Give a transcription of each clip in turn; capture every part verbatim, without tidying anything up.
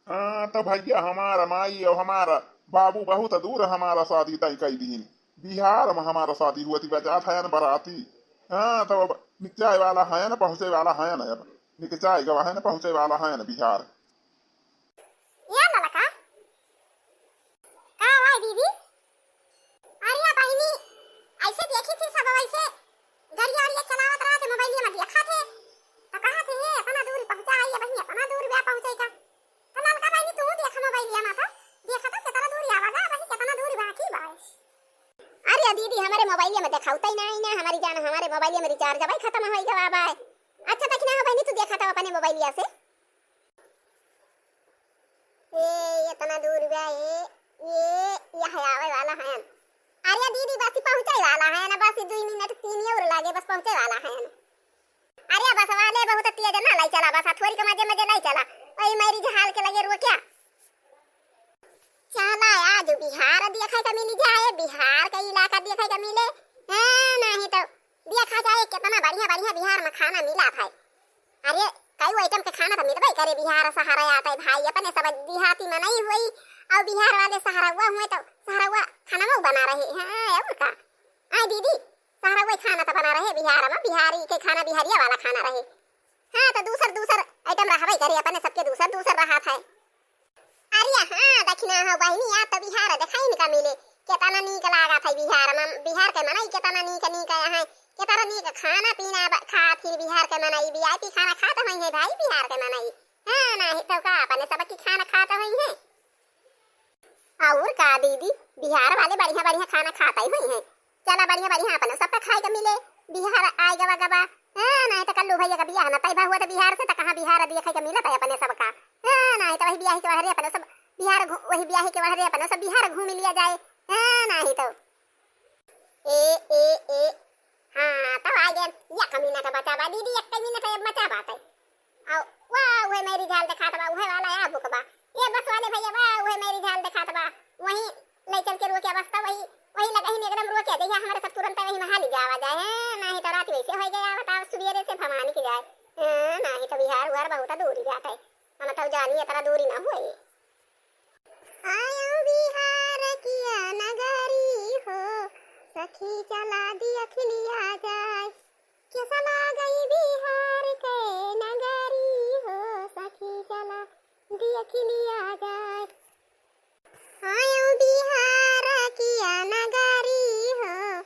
हाँ, तो भइया, हमारा माई अउर हमारा बाबू बहुत दूर हमारा शादी तय कइ दिहिन। बिहार मा हमारा शादी हुवत बा, जात हयन बराती। हाँ, तो अब निकचाए वाला हयन, पहुँचे वाला हयन, अब निकचाए गवा हयन, पहुँचे वाला हयन बिहार। ए ललका, का हुआ दीदी? अरे बहिनी, ऐसे देखी थी सब वैसे गड़िया उड़िया चलावत रहा थे, मोबाइलिया में देखा थे, तो कहा थे, "हे, इतना दूर पहुँचा है ये बहिनी, इतना दूर बा पहुँचे का।" तो ललका बहिनी, तू देख मोबाइलिया में तो, देखा तो कितना दूर आवा गा, वही कितना दूर बाकी बा। अरे दीदी, हमारे मोबाइलिया में देखाउता ही नहीं ना, हमारी जान, हमारे मोबाइलिया में recharge भाई खत्म हो गवा बा। अच्छा, देखना हो बहिनी, तू देखा था अपने मोबाइलिया से। ए, इतना दूर बा, ए, ये, यह आवे वाला हयन। अरे दीदी, बस पहुँचे वाला हयन, बस दुई मिनट तीन और लागे, बस पहुँचे वाला हयन। अरे बस वाले बहुत तेज ना लाई चला, बस थोड़ी के मजे मजे लाई चला। ओई marriage hall के लगे रोक्या। चला आज बिहार देखे के मिली जाए, बिहार के इलाका देखे के मिले। हाँ, नहीं तो देखा जाए कितना बढ़िया बढ़िया बिहार में खाना मिला था। अरे, कई item के खाना तो मिलबे करे बिहार सहरा आते भाई, अपने सब देहाती मनई हुई अउर बिहार वाले सहरवा हुए तो सहरवा खाना में बना रहे। हाँ, अउर का? आय दीदी, सहरवा खाना तो बना रहे बिहार में, बिहारी के खाना बिहारिया वाला खाना रहे। हाँ, तो दूसर दूसर item रहबे करे, अपने सबके दूसर दूसर रहा था। अरे हाँ, दखिना हो बहिनी, आज तो बिहार देखाइन का मिले, केतना नीक लागत है बिहार में, बिहार के मनई केतना नीक नीक है, केतना नीक खाना पीना ब-, खात ही बिहार के मनई, VIP खाना खात होइहैं भाई बिहार के मनई। हाँ, नाही तो का, अपने सबकी खाना खात होइहैं। अउर का दीदी, बिहार वाले बढ़िया बढ़िया खाना खात ही होइहैं। चला बढ़िया बढ़िया अपने सबका खाए के मिले, बिहार आए गवा गवा। हाँ, नाही तो कल्लू भैया का बियाह न तय भा हुआ तो बिहार से, तो कहाँ बिहार देखे के मिलत है अपने सबका। हाँ, नाही तो वही बियाह के बहरे अपने सब बिहार घू-, वही बियाह के बहरे अपने सब बिहार घूम लिया जाए। हाँ, नाही तो। ए, ए, ए, हाँ, तो आ गए। या कमीना का बचा बा दीदी, एक कमीना का बचा बात है। अउ वाह, उहे marriage hall देखात बा, उहे वाला आ बुक बा। ए बस वाले भैया, वाह, उहे marriage hall देखात बा। वहीं ले चल के रोके बस, तो वही, वही लगही में एकदम रोके जइहा, हमरे सब तुरंत वही में हाली जावा जाए। हैं, नाही तो रात वैसे होइ गया, बताओ, सुबेरे से भवानी की जाए। हैं, नाही तो बिहार उहार बहुत दूरी बाटे, हम तो जानी इतना दूरी ना हुए। आयो बिहार किया नगरी हो, सखी चला दिया खिलिया जाए। कैसा लागई बिहार के नगरी हो, सखी चला दिया खिलिया जाए। आयो बिहार किया नगरी हो,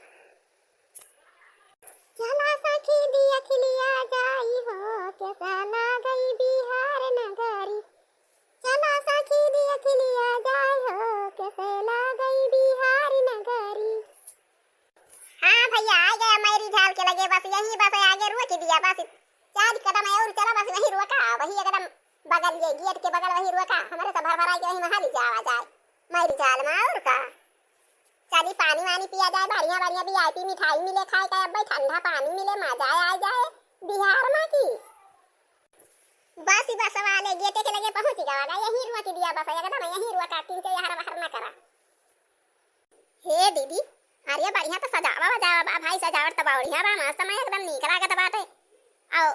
चला सखी दिया खिलिया जाई हो, कैसा लागई बिहार नगरी। चला सखी दिया खिलिया जाई हो, कैसे लागई बिहार नगरी। हाँ भैया, आ गया marriage hall के लगे, बस यहीं बस आगे रोक दिया, बस चार कदम और चला, बस वहीं रोका, वहीं एकदम बगल, ये gate के बगल वहीं रोका, हमरे सब भर भराई के वहीं में हाली जावा जाए marriage hall में, और का। चली पानी वानी पिया जाए, बढ़िया बढ़िया VIP मिठाई मिले खाए के, अब भाई ठंडा पानी मिले, मजा आ जाए बिहार में की। बस ही बस वाले gate के लगे पहुँच गवा गा, यहीं रोक दिया बस, एकदम यहीं रोका, तीन से यहाँ बाहर ना करा। हे दीदी, अरे बढ़िया तो सजावा वजावा बा भाई, सजावट तो बढ़िया बा, मस्त में एकदम नीक लागत बाटे। अउ,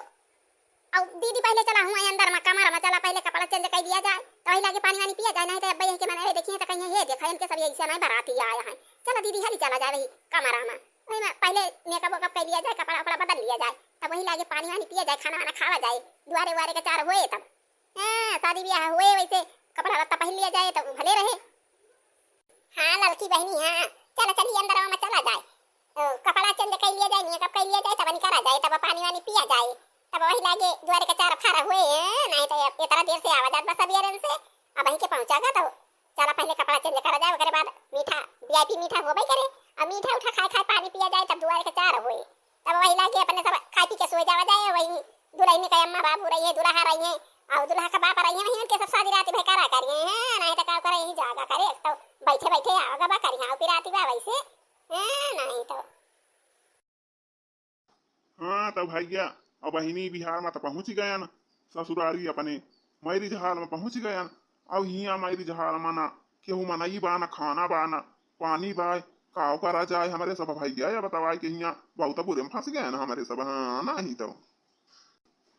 अउ दीदी पहले चला हुआ अंदर में कमरा में चला, पहले कपड़ा change कर दिया जाए, तो वही लागे पानी वानी पिया जाए, नहीं तो अब यही के मने देखिए तो कहीं हे देखा इनके सब ऐसे नहीं बराती आया है। चला दीदी हाली चला जाए वही कमरा में, वही में पहले makeup वेकअप कर लिया जाए, कपड़ा उपड़ा बदल लिया जाए, तब वही लागे पानी वानी पिया जाए, खाना वाना खावा जाए, दुआरे उआरे के चार होए तब। हाँ, शादी ब्याह हुए वैसे कपड़ा लत्ता पहन लिया जाए तो भले रहे। हाँ ललकी बहिनी, हाँ, चला चली अंदर में चला जाए, ओ, कपड़ा change कर लिया जाए, makeup कर लिया जाए, तब निकला जाए, तब पानी वानी पिया जाए, तब वही लागे दुआरे के चार फारा हुए, हाँ, नहीं तो ये तरह देर से आवा जात बा सबेरन से, अब वहीं के पहुँचा गा तो चला पहले कपड़ा change करा जाए, ओकरे बाद मीठा, VIP मीठा होबे करे, अब मीठा उठा खाए खाए पानी पिया जाए, तब दुआरे के चार होए, तब वही लागे अपने सब खाए पी के सोए जावा जाए, वही दुल्हन के अम्मा बाबू रही है, दुल्हा रही है, और दुल्हा का बाप रही है, वही उनके सब शादी रात भर करा करिए हैं, नहीं तो का करे यही जागा करे, तो बैठे बैठे आवा गवा करिए, और फिर राती बा वैसे, हैं, नहीं तो। हाँ, तो भैया, अब बहिनी बिहार में तो पहुँच गयन, ससुरारी अपने marriage hall में पहुँच गयन। अब हियाँ marriage hall में ना केहू मनई बा, ना खाना बा, ना पानी बा, का करा जाए हमरे सब भैया, या बतावा कि हियाँ बहुत बुरे में फंस गयन हमरे सब। हाँ, नहीं तो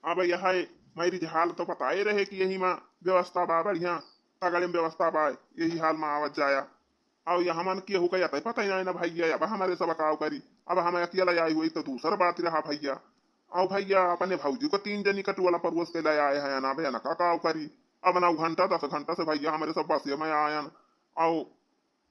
अब यह है मैरिज हाल तो बताए रहे कि यही मा व्यवस्था बा, बढ़िया तगड़े में व्यवस्था बा, यही हाल मा आवत जाया। अउ यह हमन केहू का यतै पता ही नहीं ना भैया, अब हमरे सब काव करी। अब हम अकेला आई हुई तो दूसर बात रहा भैया। अउ भैया अपने भौजी को तीन जनी का टोला परोस के ले आए हैं ना, भैया ना का काव करी। अब नौ घंटा दस घंटा से भैया हमरे सब बसे में आयन। अउ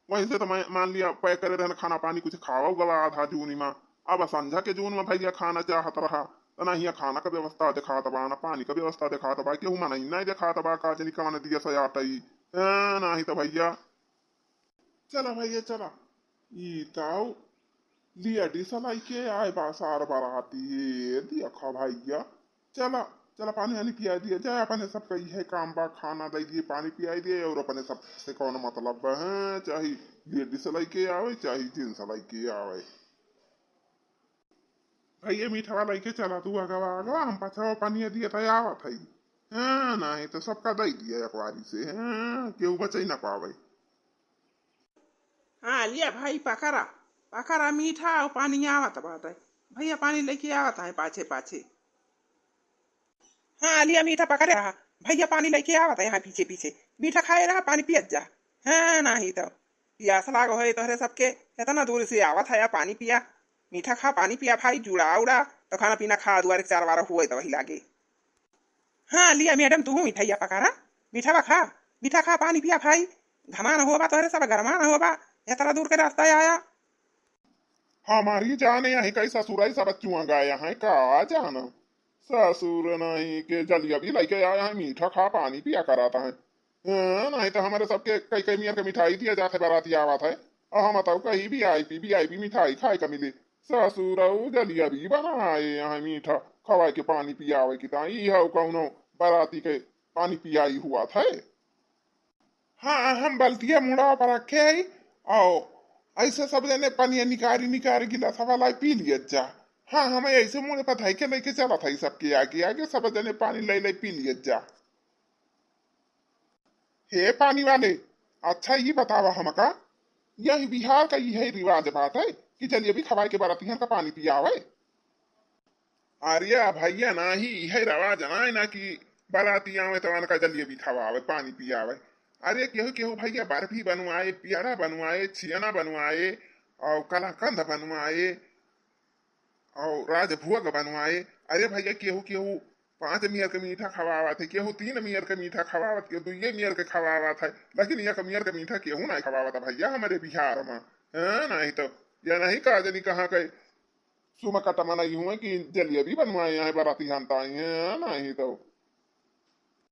वैसे तो मैं मान लिया पैक करे रहन खाना पानी कुछ खावा गवा आधा जून मा। अब संझा के जून मा भैया खाना चाहत रहा तो ना हिया खाना का व्यवस्था दिखात बा ना पानी का व्यवस्था दिखात बा, केहू मनई नहीं दिखात बा, का जनी कवन दिया सयाटई। ए, नाही तो भैया चला भैया चला। ई ताऊ लिया डिस लइके आए बा सार बराती। ए, दिया खा भैया। चला, चला पानी वानी पिया दिया जाए, अपने सबका इहे काम बा, खाना दे दिए, पानी पिया दिए और अपने सब से कौन मतलब बा, हैं? चाहे लेडीज लइके आवे, चाहे जेंट्स लइके आवे। भैया मीठवा लइके चला तू अगवा अगवा, हम पछवा पानी दिए तो आवत है। हाँ, नहीं तो सबका दे दिया एक बारी से, हाँ, केहू बचे ना पावे। हाँ, लिया भाई, पकड़ा, पकड़ा मीठा और पानी आवत बाटे। भैया पानी लेके आवत है पाछे पाछे। हाँ, लिया मीठा पकड़े रहा, भैया पानी लेके आवत है यहाँ पीछे पीछे। मीठा खाए रहा, पानी पियत जा। हाँ, नाही तो पियास लाग होए तोहरे सबके, इतना दूर से आवत है, पानी पिया, मीठा खा, पानी पिया भाई, जुड़ा उड़ा तो खाना पीना खा, दुआरे के चार बार हुए तो वही लागे। हाँ, लिया मैडम, तू मिठाइया पकारा, मीठा बा खा, मीठा खा, पानी पिया भाई, घमान होबा तोहरे सब, गरमान होबा, इतना दूर के रास्ता आया। हमारी जान यही कई ससुराई सब चुआ गया है का जान। ससुर नहीं के जलेबी लेके आया है, मीठा खा, पानी पिया कराता है। हाँ, नहीं तो हमारे सबके कई कई मियर के मिठाई दिया जात है, बराती आवत है। और हम बताओ कहीं V I P, V I P मिठाई खाए का मिले। ससुरऊ जलेबी बनाए यहाँ मीठा, खवाए के पानी पियावे की ताई, ई हऊ कौनो बराती के पानी पियाई हुआ था। हाँ, हम बल्तिया मुड़ा पर रखे है, और ऐसे सब जने पनिया निकारी निकारी गिलास वाला पी लियत जा। हाँ, हम ऐसे मुड़े पर धई के लेके चलत है, सबके आगे आगे सब जने पानी ले ले पी लियत जा। हे पानी वाले, अच्छा ई बतावा हमका, यही बिहार का इहे रिवाज बाटे कि जलेबी खवाए के बरातिहन का पानी पियावे? अरे भैया, नाही, इहे रिवाज ना है ना कि बराती आवे तो उनका जलेबी खवावे, पानी पियावे। अरे केहू केहू भैया बर्फी बनवाए, पेड़ा बनवाए, छियना बनवाए, और कलाकंद बनवाए, और राजभोग बनवाए। अरे भैया, केहू केहू पाँच मियर के मीठा खवावत है, केहू तीन मियर के मीठा खवावत, केहू दुइये मियर के खवावत है, लेकिन एक मियर के मीठा केहू नहीं खवावत है भैया हमारे बिहार में। हाँ, नहीं तो ये नहीं का जनी कहाँ के सुमकट मनई हुए कि जलेबी बनवाए यहाँ बराती हंता आई हैं, नहीं तो।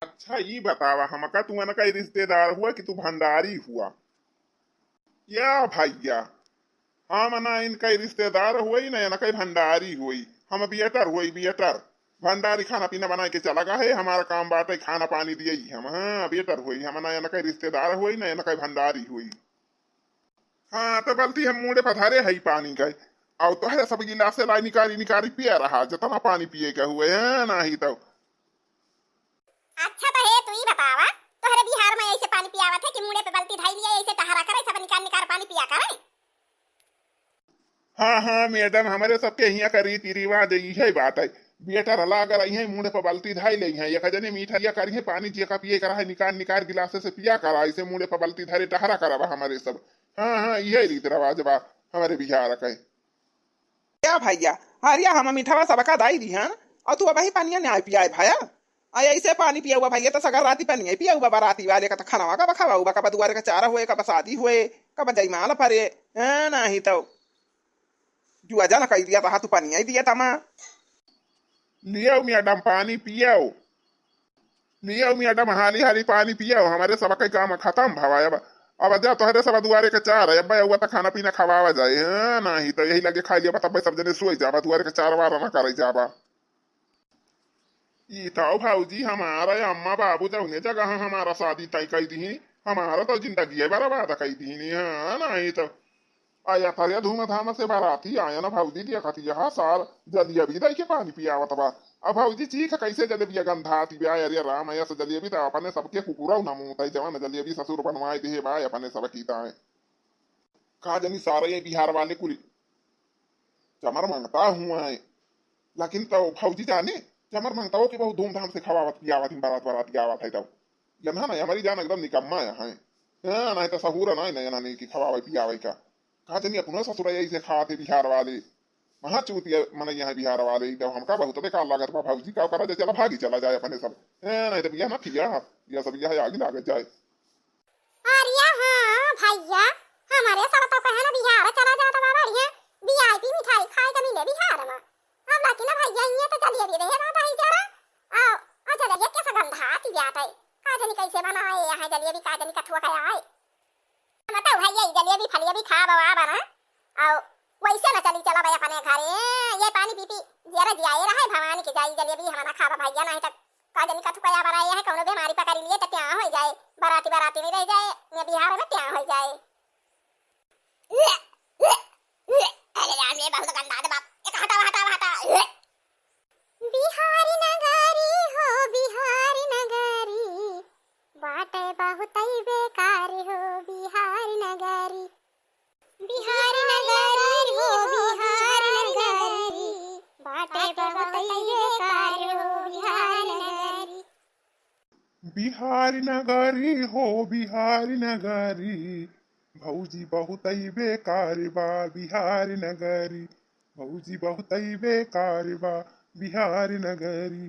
अच्छा, ई बतावा हमका, तू इनका रिश्तेदार हुआ कि तू भंडारी हुआ? या भैया, हम ना इनका रिश्तेदार हुई, ना इनका भंडारी हुई, हम वेटर हुई, वेटर। भंडारी खाना पीना बनाए के चला गा है, हमारा काम बाटे खाना पानी दिए ही हम, हाँ, वेटर हुई, हम ना इनका रिश्तेदार हुई, ना इनका भंडारी हुई। हाँ, तो बल्ती हम मुड़े पधारे है पानी का, और तोहरे सब गिलास से लाई निकारी निकारी पिया रहा, जितना पानी पिए के हुए हैं, नहीं तो। अच्छा, तो हे, तू ई बतावा, तोहरे बिहार में ऐसे पानी पियावत है कि मुड़े पे बल्ती धई लिया, ऐसे टहरा करे, सब निकार निकार पानी पिया करे? हाँ, हाँ, मैडम, हमरे सबके हियाँ का रीति रिवाज इहे बात है। वेटर हला अगर अइहें, मुड़े पे बल्ती धई लेइहें, एक जने मीठा लिया करिहें, पानी जेका पिए करा है, निकार निकार गिलास से पिया करा, ऐसे मुड़े पे बल्ती धरे टहरा करबा हमरे सब। हाँ, हाँ, इहे रीति रिवाज बा हमरे बिहार के। क्या भैया, हरिया हम मीठवा सबका दाई दिहन, और तू अबही पनिया नाय पियाए भया? आ ऐसे पानी पिया हुआ भैया, तो सगर राती पनिया पिया हुआ, बाराती वाले का तो खनवा का बखावा हुआ, कब दुआरे का चारा हुए, कब शादी हुए, कब जयमाल परे, हैं, नहीं तो जुआ जन कई दिया, तहा तू पनिया ही दिया तमा। लियो मैडम, पानी पियो। लियो मैडम, हाली हाली पानी पियो, हमरे सबके काम खतम भवा। अब, अब जा तोहरे सब दुआरे के चार है, अब हुआ तो खाना पीना खवावा जाए, हाँ, नहीं तो यही लगे खा लिया, तब सब जने सोई जाबा, दुआरे के चार वार ना करे जाबा। ई तो भौजी हमारा अम्मा बाबू जौने जगह हमारा शादी तय कई दी, हमारा तो जिंदगी बर्बाद कई दी, हाँ, नहीं तो। आया था या धूमधाम से बाराती आया ना भौजी, देखत यहाँ सार जलेबी दई के पानी पियावत बा। अब भौजी चीख कैसे जलेबिया गंधाती बा, अरे राम, ऐसा जलेबी तो अपने सबके कुकुरा न मुँह तई, जवन जलेबी ससुर बनवाए दिहे बा अपने सब की ताए। का जनी सारा ये बिहार वाले कुल चमर मंगता हुआ है। लेकिन तो भौजी जाने, जमर मंगताओ के बहुत धूमधाम से खवावत पियावत ही, बारात बारात आवत है तब। यन्हा ना हमारी जान एकदम निकम्मा है। हाँ, नहीं तो सहूर नहीं ना, यन्हा नहीं कि खवावे पियावे का। का जनी अपनो ससुर ऐसे खात है बिहार वाले। महा चूतिया मनई है बिहार वाले, तब हमका बहुत बेकार लागत बा भौजी, का करा जाए, चला भागी चला जाए अपने सब। ए, नहीं तो बियाह ना पिया, यह सब यह आगे लागत जाए। अरे हाँ भैया, हमारे सब तो कहे ना बिहार चला जाता बा बढ़िया, वीआईपी मिठाई खाए के मिले बिहार में। अब बाकी ना भैया, ये तो जलेबी रहे ना भाई जरा, आओ, और जलेबी कैसा गंधा आती जाता है, का जनी कैसे बनाए यहाँ जलेबी, का जनी कथुआ का आए। हम तो भैया ई जलेबी फलेबी खाब आब ना, और वैसे ना चली चला भाई अपने घरे। ये पानी पी पी जरा जियाए रहे भवानी के जाई जलेबी हम ना खाब भैया, नहीं तो का जनी कथु कया बना ये है, कौनो बीमारी पकड़ लिए तो क्या हो जाए, बराती बराती नहीं रह जाए, ये बिहार में क्या हो जाए। अरे राम, ये बहुत गंदा है बाप, एक हटावा हटावा हटावा। बिहारी नगरी हो बिहारी नगरी, बाटे बहुतई बेकार हो बिहारी नगरी। बिहारी नगरी हो बिहारी नगरी, बाटे बहुतई बेकार हो बिहारी नगरी। बिहारी नगरी हो बिहारी नगरी, भौजी बहुतई बेकार बा बिहारी नगरी, भौजी बहुतई बेकार बा बिहारी नगरी।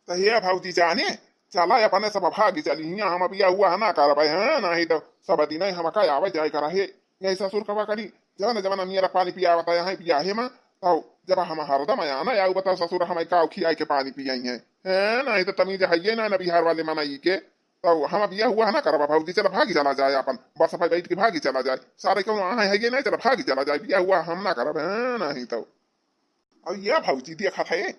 तो हे भौजी जाने, चला अपने सब भागी चली, हियाँ हम बियाह हुआ ना करबे, हाँ, नहीं तो सब दिन हम का आवे जाए करा है, यही ससुर कबा करी, जवन जवन नियर पानी पियावत है, यहाँ बियाहे में, तो जब हम हरदम आना आऊ बताओ ससुर, हम का खियाए के पानी पियाई है, हैं, नहीं तो तमीज है ये ना, ना बिहार वाले मनई के, तो हम बियाह हुआ ना करबा भौजी, चला भागी चला जाए अपन, बस पे बैठ के भागी चला जाए, सारे क्यों आ है ये नहीं, चला भागी चला जाए, बियाह हुआ हम ना करब, हैं, नहीं तो। और ये भौजी देखत है,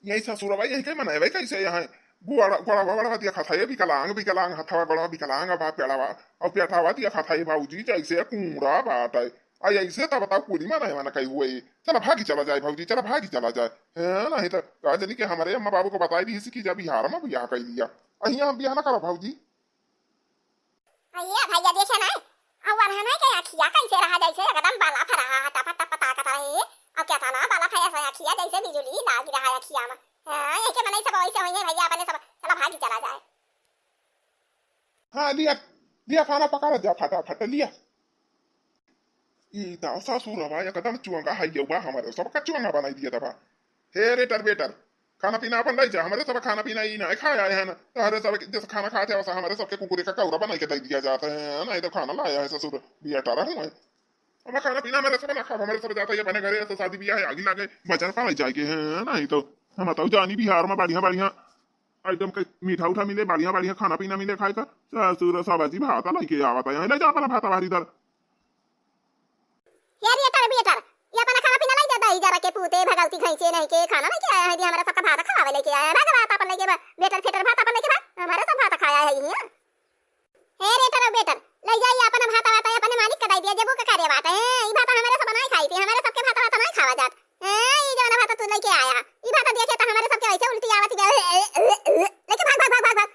यही ससुरवा यही के मनावे कैसे यहाँ, गोड़ा, गोड़ा, गोड़ा देखत है, विकलांग, विकलांग, हथवा गोड़ा विकलांग बा, पेड़वा, और पेटवा देखत है भौजी जैसे कूड़ा बात है। आ ऐसे तब बताओ कुली मनाए मना कही हुए, चला भागी चला जाए भौजी, चला भागी चला जाए, हैं, नहीं तो का जनी के हमारे अम्मा बाबू को बताई दी कि जा बिहार में बियाह कर लिया, अहिया हम बियाह ना करो भौजी। अइया भैया देखे ना, अउ वरहन है के अखिया कैसे रहा जैसे एकदम बल्ब रहा है, टप टप ताकत रहे। अब क्या था ना बल्ब है ऐसा अखिया जैसे बिजुली लाग रहा है अखिया में। हाँ, यही के मनई सब वैसे होइहैं भैया, अपने सब चला भागी चला जाए। हाँ, लिया, लिया खाना पका रहा जा फटाफट, लिया। ई तो ससुरवा एकदम चुंगा है, यौवा हमारे सबका चुंगा बनाई दिया तबा। हे रेटर बेटर, खाना पीना अपन लाई जा, हमारे सब खाना पीना ई ना खाए आए हैं ना, तोहरे सब जैसे खाना खाते हैं वैसा हमारे सबके कुकुरे का कौरा बनाई के दे दिया जाता है, नहीं तो खाना लाया है ससुर बेटा रहूं मैं। हमारा खाना पीना हमारे सब ना खाओ, हमारे सब जाता है अपने घरे, ऐसा शादी ब्याह है, आगे लागे बजर पावे जाए के है, नहीं तो हम तो जानी बिहार में बढ़िया बढ़िया आइटम के मीठा उठा मिले, बढ़िया बढ़िया खाना पीना मिले खाए का, ससुर सब्जी भात लेके आवता है, ले जा अपना भात बाहर इधर। यार ये तर बेटर, ये अपना खाना पीना लाई दे दही जरा के पूते भगवती घैंचे नहीं के खाना लेके आया है, जी हमारा सबका भात खवावे लेके आया है, भाग भात अपन लेके बा-, बेटर फेटर भात अपन लेके बा, हमारा सब भात खाया है यहाँ। हे रे तर बेटर, ले जाइए अपना भात वात अपने मालिक का दे दिया, जबू का करे बात है, ई भात हमारे सब नहीं खाई थी, हमारे सबके भात वात नहीं खावा जात। ए, ई जवन भात तू लेके आया, ई भात देखे तो हमारे सबके वैसे उल्टी आवत गया, लेके भाग भाग भाग भाग भाग,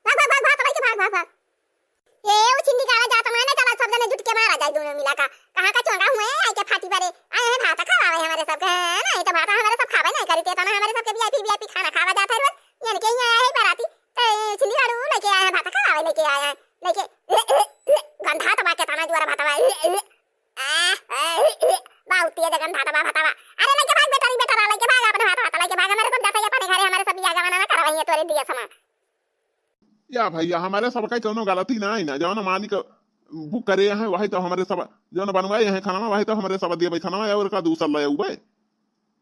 भाग भाग भाग भाग, लेके भाग भाग भाग। ए, उ छिंदी गाड़ा जात माने, चला सब जने जुट के मारा जाए दोनों मिला का। कहाँ का चोंगा हुए, आई के फाटी परे। आए हैं भात खावावे हमारे सब के, नहीं तो भात हमारे सब खावे नहीं करी, ते तना हमारे सब के वीआईपी, वीआईपी खाना खावा जाता है रोज। ये के यहाँ आए हैं बाराती, ते छिंदी गाड़ू लेके आए हैं, भात खावावे लेके आए हैं, लेके गंधा तो बाके तना जुआरा भातवा। आ, आ, बहुत तेज गंधा तो बा भातवा। अरे लेके भाग बेटा, बेटा लेके भाग अपने भात, भात लेके भाग, हमारे सब जाते हैं अपने घरे, हमारे सब बियाह जमाना ना करवाइए तोरे दिया समा। या भैया, हमारे सब का कौनो गलती ना है ना, जौन मालिक बुक करे हैं, वही तो हमारे सब, जौन बनवाए हैं खाना, वही तो हमारे सब दिए भाई खाना, और का दूसर ले आऊ भाई।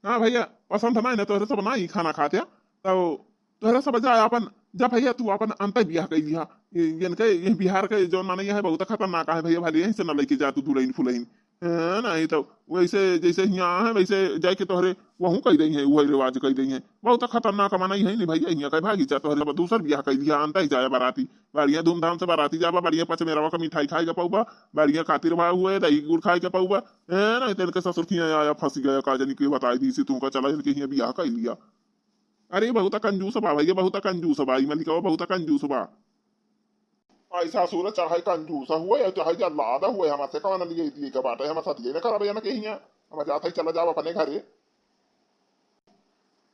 हाँ भैया, पसंद ना है ना, तोहरे सब ना ही खाना खाते, तो तोहरे सब जा अपन, जा भैया, तू अपन अंतर बियाह कर लिया। ये, इनके, ये बिहार के जौन माने, ये है बहुत खतरनाक है भैया, भले यहीं से ना लेके जा तू दुल्हन फुलहिन। हाँ, नहीं तो वैसे जैसे हियाँ है, वैसे जाए के तोहरे वहूँ कह दई है, वही रिवाज कह दई है। बहुत खतरनाक मनई है नी भैया, हियाँ कहे भागी जा, तोहरे अब दूसर बियाह कह लिया, अंता ही जाए बाराती, बढ़िया धूमधाम से बाराती जाबा, बढ़िया पचमेरवा का मिठाई खाए के पौबा, बढ़िया खातिर भाव हुए, दही गुड़ खाए के पौबा। ए, नहीं तो इनके ससुर खिया आया, फंस गया, का जानी के बताई दी सी, तू का चला इनके हियाँ बियाह कह लिया। अरे, बहुत कंजूस बा भैया, बहुत कंजूस बा, ई मलिकवा बहुत कंजूस बा। ऐसा सूरज चाहे कंजूस हुए या चाहे जल्लाद हुए, हमारे से कौन लिए दिए के बाटे, हम शादी न करावे, हम कहिया, हम जाते ही चला जाओ अपने घरे।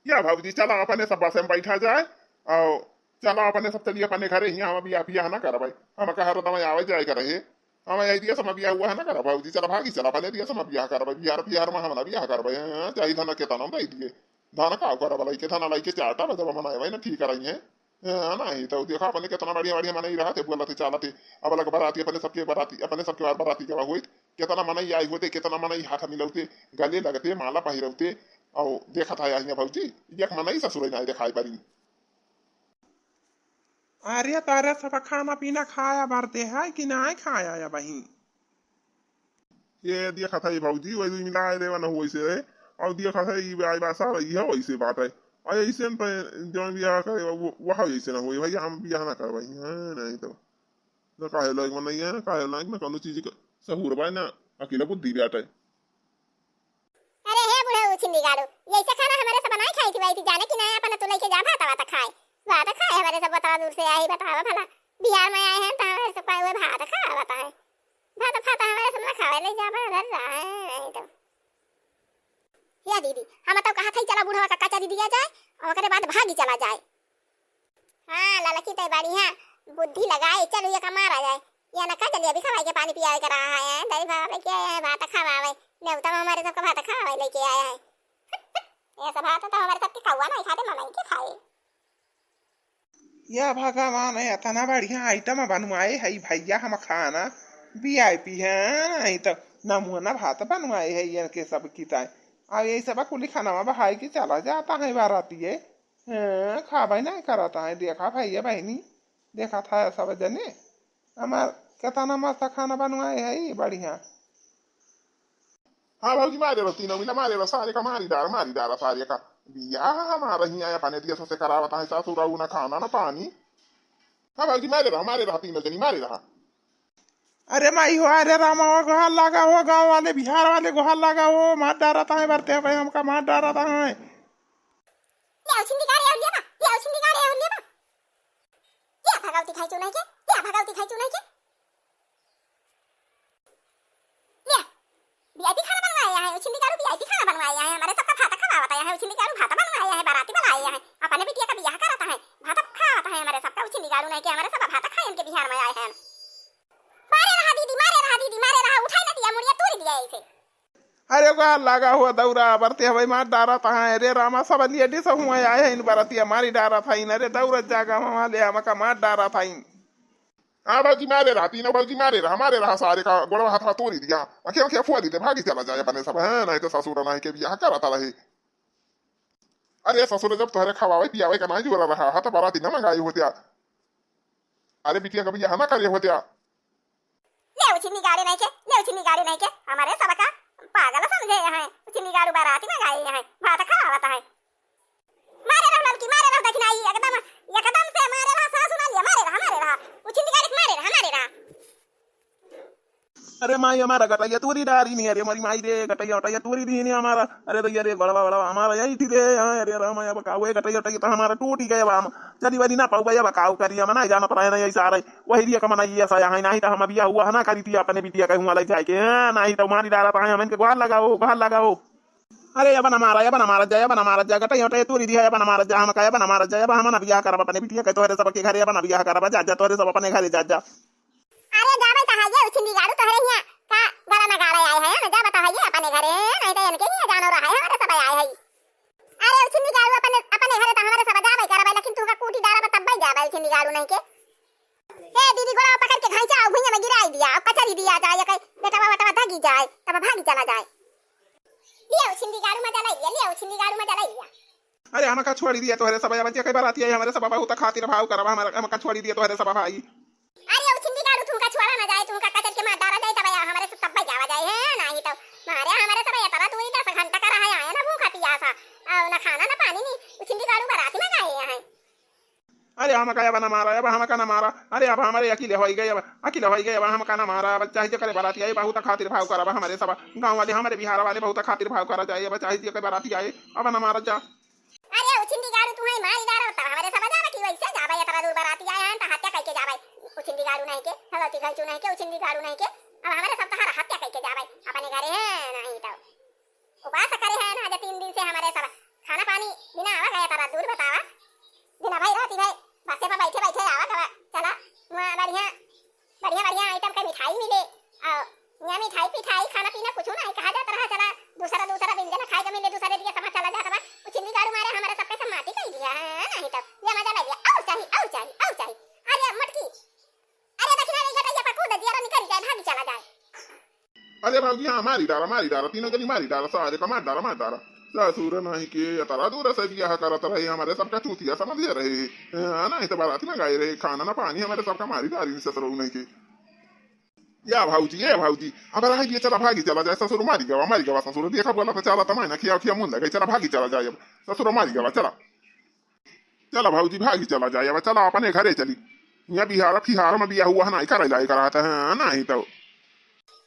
या भौजी, चला अपने सब बसे में बैठा जाए, और चला अपने सब चलिए अपने घरे ही, हम बियाह, बियाह ना करबै। हम कहा हरदम आवे जाए करे, हम यही दिया समय बियाह हुआ है ना करा भौजी, चला भागी चला अपने दिया समय बियाह करबै, बिहार, बिहार में हम ना बियाह करबै, हाँ, चाहे धन के तनम दे दिए, धन का करब लइके, धन लइके चाटा बजब मनाए भाई ना ठीक रही है। हाँ, नहीं तो देखा अपने कितना बढ़िया बढ़िया मनई रहते, बोलते चालते। अब अलग बराती अपने सबके बराती, अपने सबके बार बराती के हुई, कितना मनई आई होते, कितना मनई हाथ मिलौते, गले लगते, माला पहिरौते, और देखा था यहाँ भौजी, एक मनई ससुर नहीं दिखाई पड़ी। अरे तारे सब खाना पीना खाया भरते है कि नहीं खाया या बहिन? ये देखा था ये भौजी, वही मिला है देवा न हो वैसे है। और देखा था ये आई बासा रही है वैसे बात है। और ऐसे न तो जौन बियाह करे वो, वह ऐसे न होई भैया, हम बियाह ना करवाई हैं, नहीं तो। न काहे लायक मन नहीं है, न काहे लायक, न कौनो चीज का सहूर बा, न अकेला बुद्धि बाटे। अरे हे बुढ़ऊ छिंदी गाड़ू, ये ऐसे खाना हमारे सब बनाए खाई थी, वही थी जाने की ना अपन तू लेके जा भात वात खाए। भात खाए हमारे सब, बतावा दूर से आई, बतावा भला। बिहार में आए हैं तो हमारे सब का हुए भात खावा बताए। भात फात हमारे सब ना खावे, ले जा बड़ा घर रहा है, नहीं तो। या दीदी, हम तो कहा था चला बुढ़वा का कचरी दिया जाए और ओकरे बाद भागी चला जाए। हाँ, ललकी तै बढ़िया बुद्धि लगाए, चल ये का मारा जाए। ये ना का चलिए अभी खवाई के पानी पियावे के रहा है, दही भावे के है, भात खवावे, नेवता में हमारे सबका भात खवावे लेके आया है। ये सब भात तो हमारे सबके कौआ नहीं खाते, मनई के खाए। या भगवान, इतना बढ़िया आइटम बनवाए है भैया, हम खाना वी आई पी है, नहीं तो नमूना भात बनवाए है इनके सब की ताई। अब यही सब कुली खाना बहाई के चला जाता है बाराती है। हाँ, खाबे नहीं करता है। देखा भैया बहनी, देखा था सब जने हमार कितना मस्त खाना बनवाए है, बढ़िया। हाँ भौजी, मारे रहो तीनों मिला, मारे रहो सारे का, मारी डारा, मारी डारा सारे का। बियाह हमारा ही आया, अपने दिया से करावता है सासुर, ना खाना ना पानी। हाँ भौजी, मारे रहा, मारे रहा तीनों जनी, मारे रहा। अरे माई हो, अरे रामा हो, गोहार लागा हो, गाँव वाले, बिहार वाले, गोहार लागा हो, मार डारत है, बरते भाई हमका मार डारत है। ले आओ छिंदी गाड़े और ले बा, ले आओ छिंदी गाड़े और ले बा। क्या भगवती खाई चुनाई के, क्या भगवती खाई चुनाई के। ले, वी आई पी खाना बनवाए आए हैं, उछिंदी गाड़ू वी आई पी खाना बनवाए आए हैं, हमारे सबका भात खवावत आए हैं, उछिंदी गाड़ू भात बनवाए आए हैं, बाराती बुलाए आए हैं, अपने बिटिया का बियाह करत हैं, भात खवावत हैं हमारे सबका, उछिंदी गाड़ू नहीं के हमारे सब भात खाए इनके बिहार में आए हैं। मारे रहा दीदी, मारे रहा दीदी, मारे रहा, उठाई ना दिया, मुड़िया तूरी दिया ऐसे। अरे का लगा हुआ दौरा बरते हवाई मार डारा था, अरे रामा सब लेडीज हुआ आए हैं इन बरतिया मारी डारा था इन, अरे दौरा जागा मामा ले हमका मार डारा था इन। हाँ भौजी, मारे रहा, तीनों भौजी मारे रहा, मारे रहा, सारे का गोड़वा हाथवा तोड़ी दिया, आँखें आँखें फुआ दी दे, भागी चला जाए अपने सब, हैं, नहीं तो ससुर नहीं के बियाह करता रहे। अरे ससुर, जब तोहरे खवावे पियावे का नहीं जोरा रहा, हाँ, तो बाराती न मंगाई होत्या। अरे बिटिया का बियाह ना करे होत्या। ले उछिन्नी गाड़ी नहीं के, ले उछिन्नी गाड़ी नहीं के, हमारे सबका पागल समझे हैं, उछिन्नी गाड़ू बाराती मंगाए हैं, भात खवावत है। मारे रहा ललकी, मारे रहा दखिनाई, एकदम, एकदम से मारे रहा, सासु ना लिया, मारे रहा, मारे रहा, उछिंदी गाड़ी के मारे रहा, मारे रहा। अरे माई हमारा गटैया तूरी डारी नहीं, अरे हमारी माई रे, गटैया उटैया तूरी दी नहीं हमारा। अरे दैया रे, बड़वा, बड़वा हमारा यही थी रे, हाँ, अरे राम, अब का हुए, गटैया उटैया तो हमारा टूट ही गया, अब हम चली बनी ना पाऊ, अब काऊ करी, हम ना जानत रहे, नहीं ऐसा रहे, वही लिए कमना ये ऐसा है, नहीं तो हम अभी हुआ ना करी थी अपने बिटिया कहूँ वाला जाए के, हाँ, नहीं तो मारी डारा पाए, हम इनके गुहार लगाओ, गुहार लगाओ। अरे, अब ना मारा, अब ना मारा जाए, अब ना मारा जाए, गटई हटे तूरी दिया, अब ना मारा जाए, हम कहे, अब ना मारा जाए, अब हम ना बियाह करब अपने बिटिया के, तोहरे सबके घरे अब ना बियाह करब, जा, जा, तोहरे सब अपने घरे जा, जा। अरे, जाबे तो है ये उछिंदी गाड़ू तोहरे हियाँ का गला ना गाड़े आए हैं, हम जाबे तो है ये अपने घरे, नहीं तो इनके हियाँ जानो रहा है, हमारे सब आए हैं। अरे, उछिंदी गाड़ू अपने, अपने घरे तो हमारे सब जाबे करब, लेकिन तू का कूटी डारब तब जाबे उछिंदी गाड़ू नहीं के। ए दीदी, गोड़वा पकड़ के घाइचा और भुइयां में गिराई दिया, अब कचरी दिया जाए, या कहीं बेटवा वटवा धगी जाए, तब भागी चला जाए। लिया उछिंदी गाड़ू मजा ले लिया, लिया उछिंदी गाड़ू मजा ले लिया। अरे हमका छोड़ी दिया तोहरे सब, बच्चे कई बार आती है, हमारे सब बहुत खातिर भाव करब, हमारे हमका छोड़ी दिया तोहरे सब भाई। अरे उछिंदी गाड़ू तुमका छोड़ा ना जाए, तुमका कचर के मार डाला जाए, तब हमारे सब तब जावा जाए है, नहीं तो मारे हमारे सब ये तरह तू ही दस घंटा का रहा है ना भूखा पियासा, और ना खाना ना पानी नहीं, उछिंदी गाड़ू बाराती में गए हैं। अरे हमका अब ना मारा, अब हमका ना मारा। अरे अब हमारे अकेले होई गए, अब अकेले होई गए, अब हमका ना मारा। अब चाहे जो करे बाराती आई, बहुत खातिर भाव करब हमारे सब। गाँव वाले हमारे बिहार वाले बहुत खातिर भाव करा जाए, अब चाहे जो करे बाराती आए, अब ना मारा जा। अरे उछिंदी गाड़ू तू है मारी डारो, तब हमारे सब जाबे कि वैसे जाबे, इतना दूर बाराती आए हैं तो हत्या करके जाबे। उछिंदी गाड़ू नहीं के, भगवती घलचू नहीं के, उछिंदी गाड़ू नहीं के, अब हमारे सब तहार हत्या करके जाबे अपने घरे है, नहीं तो उपास करे हैं ना, आज तीन दिन से हमारे सब खाना पानी बिना आवा गया तारा दूर बतावा। बिना भाई रहती भाई, बसे पर बैठे बैठे आवा गवा। चला, वहाँ बढ़िया, बढ़िया बढ़िया आइटम का मिठाई मिले। और यहाँ मिठाई पिठाई खाना पीना कुछ नहीं कहा जात रहा। चला, दूसरा दूसरा व्यंजन खाए के मिले, दूसरे दिया समा चला जात बा। वो छिंदी गाड़ू मारे हमारे सबके सब माटी कई दिया है, नहीं तो ये मजा लग गया। और चाहिए, और चाहिए, और चाहिए। अरे मटकी, अरे दक्षिणा नहीं घटाइए, पकू दे दिया, निकल जाए, भागी चला जाए। अरे भौजी, हाँ, मारी डारा, मारी डारा, तीनों जनी मारी डारा, सारे का मार डारा, मार डारा। ससुर नहीं के, ये तारा दूर से बियाह करत रहे, हमारे सबका चूतिया समझे रहे। हाँ, नहीं तो बाराती में गए रहे, खाना ना पानी, हमारे सबका मारी डारी ससुर नहीं के। या भौजी, ये भौजी, अब रह गया, चला भागी चला जाए, ससुर मारी गवा, मारी गवा ससुर, देखा बोला तो चला तमाय ना, खिया खिया मुंह लगे, चला भागी चला जाए अब, ससुर मारी गवा, चला। चला भौजी, भागी चला जाए, अब चला अपने घरे चली। यहाँ बिहार फिहार में बियाह हुआ नहीं करे लायक रहता है, नहीं तो।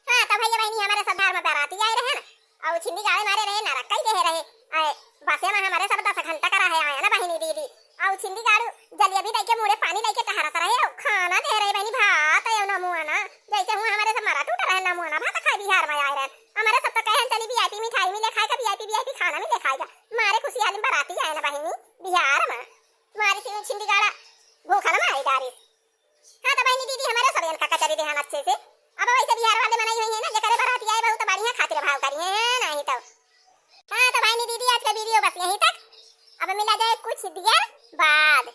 हाँ, तो भैया बहनी हमारे सब घर में बाराती आए रहे ना, और छिंदी गाड़े मारे रहे, नरक कई देहे रहे। आए, बसे में हमारे सब दस घंटा करा है आया ना बहनी दीदी, और छिंदी गाड़ू जलेबी दई के मुड़े पानी दई के टहरत रहे, और खाना दे रहे बहनी, भात है ना मुआ ना, जैसे हुआ हमारे सब मरा टूट रहे ना मुआ ना भात खाए बिहार में आए रहे। हमारे सब तो कहे चली वीआईपी मिठाई मिले खाए का, वीआईपी वीआईपी खाना मिले खाए का, मारे खुशी आदमी बाराती आए ना बहनी बिहार में। मारी सी छिंदी गाड़ा भूखा न मारी डारी। हाँ तो बहनी दीदी हमारे सब इनका कचरी देहन अच्छे से। अब वैसे बिहार वाले मनाई हुई है ना, जेकरे बराती आए बहुत बढ़िया खातिर भाव करी है, नहीं तो। हाँ तो बहनी दीदी आज का वीडियो बस यहीं तक। अब मिला जाए कुछ दिया बाद।